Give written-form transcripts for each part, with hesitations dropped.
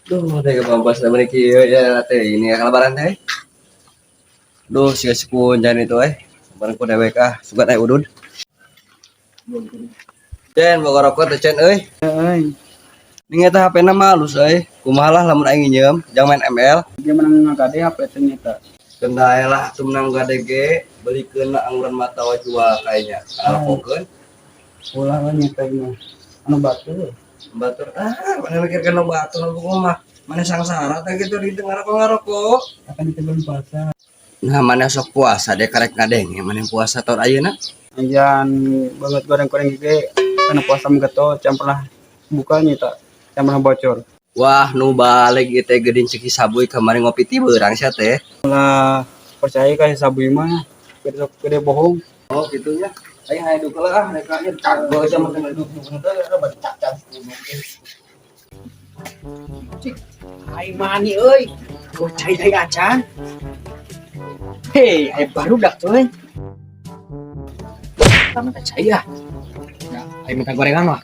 Duh, teh kebampas da kieu ya teh ini kalabaran teh. Duh, siga si kunjan itu eh. Bareng ku dewek ah, sugan aya udud. Cen, boga rokok teh, Cen euy. Euy. Ning eta HP-na malus euy. Kumaha lah lamun aing nginjem, jang main ML. Dia menang ngagade HP teh nyata. Kendai lah tuh menang gade ge, belikeun angguran mata wa jual kayaknya. Kalapokeun. Ulah lah nyata ini. Anu batu. Batur ah, mana mikirkeun nu batur nu mah. Mana sangsara teh gitu di ngarokok ngarokok. Akan itu belum puasa. Nah, mana sok puasa deh karek ngadenge, mana puasa tahun ayeuna. Jangan banget goreng-goreng ge karena puasa menggeto can pernah buka nyata. Can pernah bocor. Wah, nu balik ieu teh geuning ceki sabuy kamari ngopi ti beurang sia teh. Ulah percaya ka si sabuy mah. Gede sok gede bohong. Oh, gitu nya. Aing hayu duk lah ah, mereka nya cak gua aja mah duk duk teh bari cak cak. Aing mani euy. Oh, cai cai acan. Hei, aing barudak cuy. Kamu tak cai ah. Ya, aing minta gorengan mah.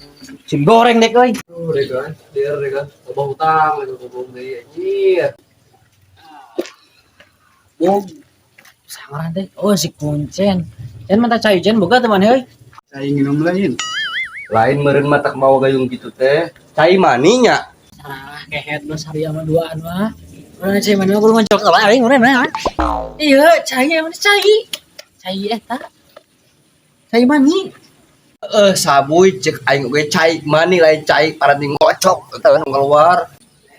Sim goreng dek euy. Tuh, regan, dir regan, loba hutang lagi ngomong deui anjir. Bog. Sangaran teh. Oh, si kuncen. Cen minta cai cen boga teman heuy. Saya minum lain. Lain meureun mah tak mau gayung gitu teh. Cai maninya. Salah kehet nu sari sama duaan mah. Mana cai mani mah kudu ngocok lah aing mana mana. Iya, cai mana cai. Cai eta. Cai mani. Eh, sabuy cek aing oge cai mani lain cai paranti ngocok teh keluar.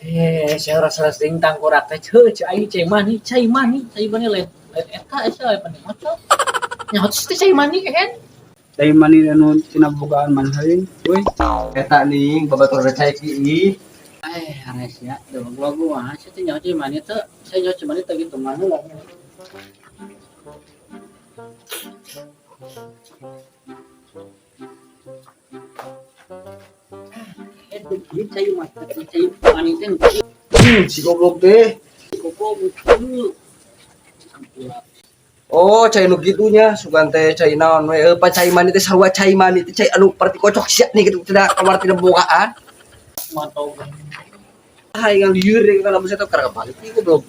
Eh, saya rasa sing tangkurak teh ceu ceu aing cai mani, cai mani, cai mani lain lain eta eta lain mani ngocok. Nyaho teh cai mani kan? Dari mani anu tina bogaan man heuy. Euy. Eta ning babatur cai kieu. Eh, aneh sih ya. Duh, gua gua saya teh nyaho cai mani teh, saya nyaho cai mani teh gitu mana lah. Eh, ieu cai mani, cai mani teh nu kieu. Si goblok teh. Koko kieu. Oh, cai nu kitunya, sugan teh cai naon we. Eh, pa cai mani teh sarua cai mani teh cai anu parti kocok sia nih gitu tidak keluar tidak bogaan. Mantap. Ah, aing lieur deui kana bisa teh karek balik ieu goblok.